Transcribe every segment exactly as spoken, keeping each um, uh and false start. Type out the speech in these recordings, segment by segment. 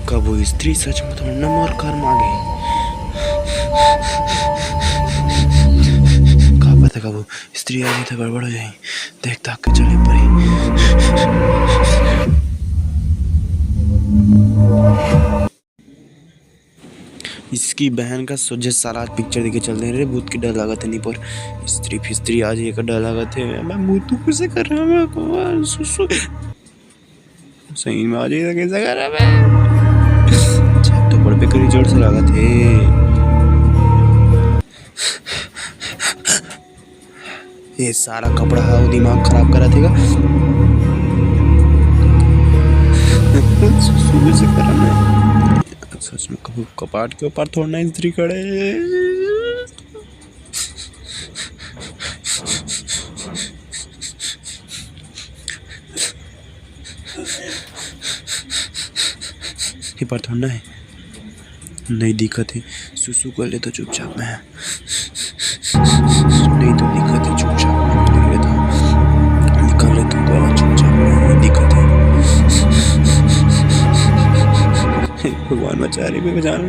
कभू स्त्री सच में थोड़ा ना मोर घर में आ गई। का पता कभू स्त्री आ गई तो गड़बड़ हो जाए। देख ताक के चले पड़ी। इसकी बहन का सोझे साला आज पिक्चर देखे चल रहे रे। भूत के डर लागत है नहीं पर स्त्री फिस्त्री आज ये का डर लागत है। मैं भूत को कैसे कर रहा हूँ मैं भगवान सुसु। सही में आज ये कैसे कर रहा है मैं। अच्छा तो बड़ पे करी जोर से लागत है। ये सारा कपड़ा है वो दिमाग खराब करा थेगा। सुबह से करा मैं। सच में कब-, कपाट के ऊपर थोड़ा ना स्त्री खड़े। ये पर थोड़ा ना है। नहीं दिखत है। सुसु कर ले तो चुपचाप मैं। नहीं तो दिखत है चुपचाप। निकल ले तो। निकल ले तो बाहर चुपचाप मैं। नहीं दिखत है। हे भगवान बचा रे, बचा रे।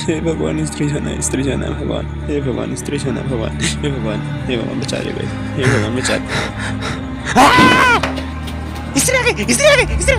हे भगवान स्त्री जाना है, स्त्री जाना है भगवान। हे भगवान स्त्री जाना है भगवान। हे भगवान, हे भगवान बचा रे भाई। हे भगवान बचा रे। आ! स्त्री आ गई, स्त्री आ गई, स्त्री।